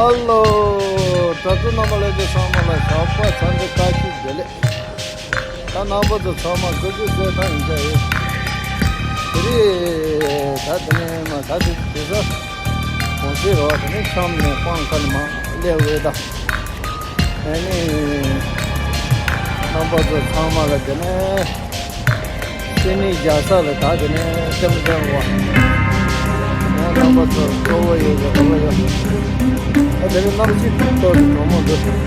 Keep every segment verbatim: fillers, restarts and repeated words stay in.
ཧ་ལོ། གྲྭ་བཙུན་རྣམ་པ་ལྷན་རྒྱས་ཚང་མ་ལ་ཞོགས་པ་ཚང་འདི་བཀྲ་ཤིས་བདེ་ལེགས། ད་རྣམ་པ་ཚོ་ཚང་མ་སྐུ་གཟུགས་གསལ་ཐང་ཡིན་ཤག་ཡོད། དེ་རེད། ད་དེ་ནས་མ་ད་དེ་དེ་ཚོ་གོང་ཚེ་རོ་དེ་ནས་ཤམ་ནས་སྤང་ཁ་ནས་མ་སླེབས་འོས་ད། ཨ་ནི། རྣམ་པ་ཚོ་ཚང་མ་ལ་དེ་ནས། སེམས་ནི་རྒྱ་ས་ལ་ད་དེ་ནས་སེམས་ཙམ་བ། ཡང་རྣམ་པ་ཚོ་གཙོ་བོ་ཡོད་ཀྱི་རེ་བ་ཡོད། ཨ་དེ་ནས་གནམ་གཤིས་ཏོག་ཙམ་གྲང་མོ་འདུག་ཞོགས་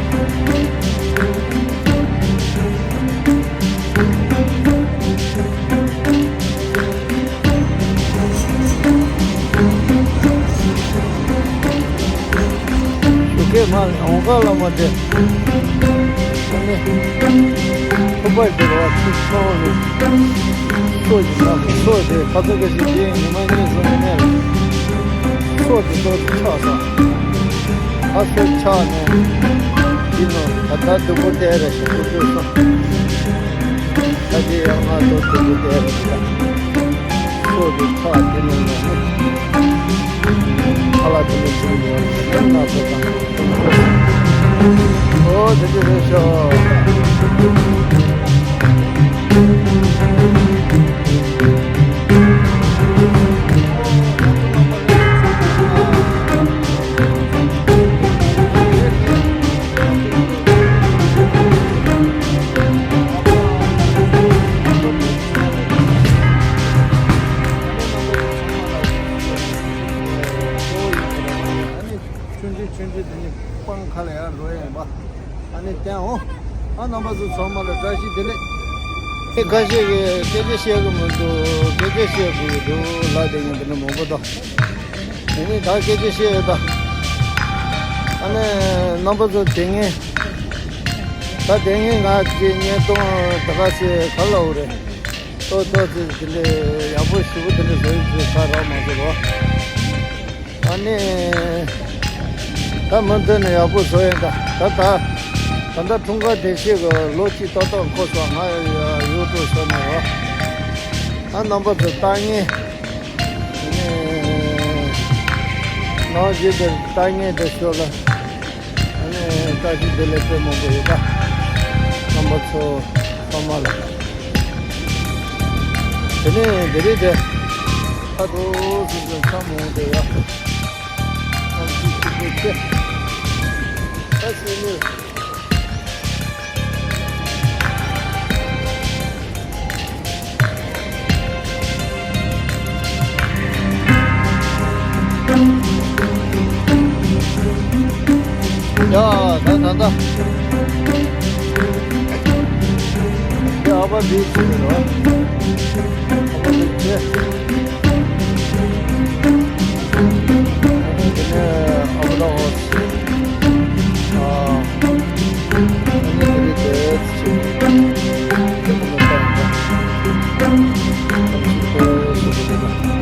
ཀས་མར་འོང་ག་ལ་མ་བསྡད། ཨ་ནི། ཁོ་པར་དེ་ར་ཚིག་སོང་ནས། སོ་ཞིག་ན་སོ་དེ་ཁ་ཚ་ག་ཞིག་དེ་ཉི་མ་གཉིས་སོང་ནས་ནས། སོ་དེ་ཏོག་ཙམ་ཆག་སོང་། ཨ་སོ་ཆག་ནས། དེ་ནོ་ད་ལྟ་སྡུག་པོ་དེ་ར་ཞིག་ཏུ་སོང་། ད་དེ་ཡང་ང་ཚོ་སྡུག་པོ་དེ་ར་ཞིག་ལ། སོ་དེ་ཆག་དེ་ནོ་ནས་ནི། ཁ་ལག་དེ་ནས་བྱུང་ཡོད་ནས་ན་སོ་དང་། ཨོ་དེ་དེ་རེད་ཤག་ཆུང་ཆུང་ཆུང་ཆུང་དེ་ནི་སྤང་ཁ་ལ་ཡར་འགྲོ་ཡ་ཡིན་པ། ཨ་ནི་བསྟན་འོ། ཨ་རྣམ་པ་ཚོ་ཚང་མ་ལ་བཀྲ་ཤིས་བདེ་ལེགས། ཨེ་ཁ་ཤས་ཀྱིས་སྐད་ཆ་བཤད་གི་མི་འདུག་སྐད་ཆ་བཤད་དགོས་ཀྱི་འདུག་ལབ་བསྡད་མཁན་དེ་འདྲ་མང་པོ་འདུག་དེ་ནི་ད་སྐད་ཆ་བཤད་ཡོད་ད། ཨ་ནི་རྣམ་པ་ཚོ་དེ་ངས། ད་དེ་ངས་ང་ཚོའི་བརྙན་ཐུང་ད་ག་ཚོད་ག་ལ་འོ་རེད། ཏོག་ཏོག་ཙི་དེ་འདྲའི་ཡག་པོ་ཞེ་པོ་དེ་འདྲ་བཟོ་ཡི་ཚོད་ཁ་རག་མ་སོང་རོ། ཨ་ནི། ད་མུ་མཐུད་ནས་ཡག་པོ་བཟོ་ཡིན་ད། ད་ད། ད་ལྟ་འཁྲུངས་སྐར་དེ་ཤེས་གི་ལོ་གཅིག་ཏག་ཏག་འཁོར་སོང་ང་ཡ་ཡུལ་གྲུ་སོ་ནས་རོ། ཨ་རྣམ་པ་ཚོ་ལྟ་ངན། ཨ་ནི། ནང་བཞིན་དེ་ལྟ་ངན་དེ་ཤོད་ལ། ཨ་ནི་བཀྲ་ཤིས་བདེ་ལེགས་དཔེ་མང་པོ་ཡོད་ད། རྣམ་པ་ཚོ་ཚང་མ་ལ། དེ་ནས་འདི་རིགས་དེ། ཁ་དོག་སུ་སུ་ཚང་མ་འོང་དེ་ཡ། ཨ་ཙི་ཙི་ཙི་ཙི། ཨ་ཙི་ནི། ཡ་ད་ད་ད། འདི་ཨ་ཕ་བི་ཆི་རེད་རོ། ཨ་ཕ་བི་ཆི། དེ་ནས་ཨ་ཕ་ལ་ཧོ་ཆི། ཨ། དེ་ནས་དེ་རིང་དེ་ཆི། དེ་ཁོ་ན་ད་ཡང་ད། ཨ་ཕ་ཆི་དེ་ཆི་དེ་དེ་ད།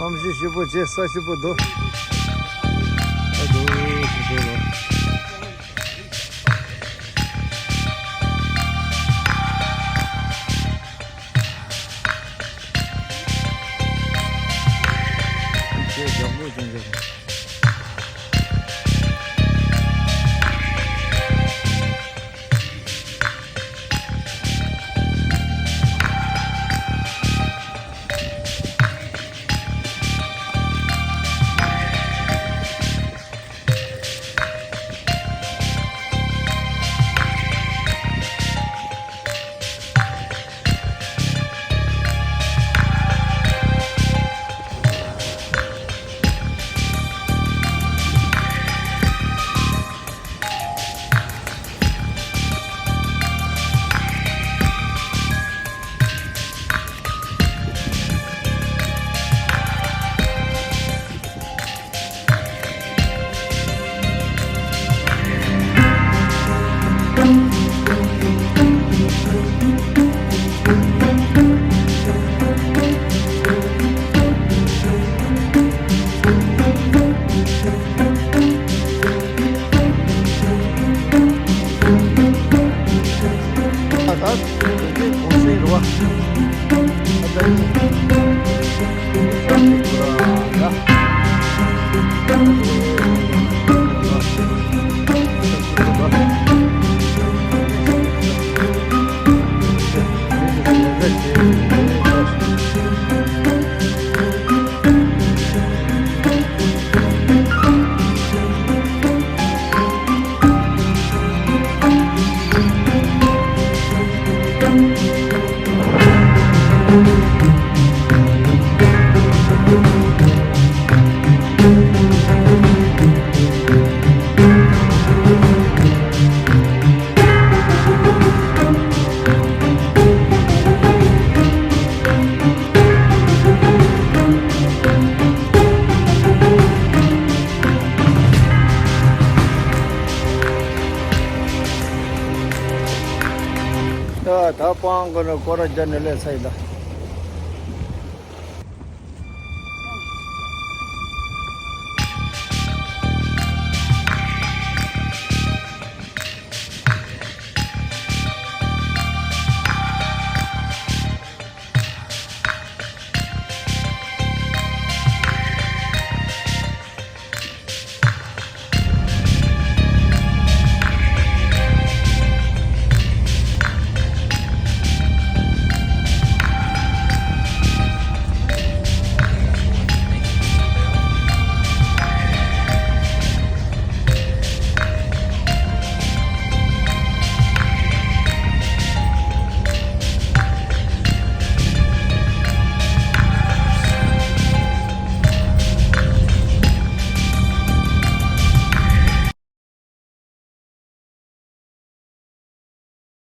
གནམ་གཤིས་སྐྱིད་པོ་བྱས་ས་སྐྱིད་པོ་འདུག་ཨ་འདུག་ཞིག་འདུག་ལ། ཁྱེད་ཞག་པོ་ཅན་ཅན། ད་ད་སྤང་གི་ནི་སྐོར་ར་རྒྱབ་ནས་སླེབས་ཚར་ཡིན་ད།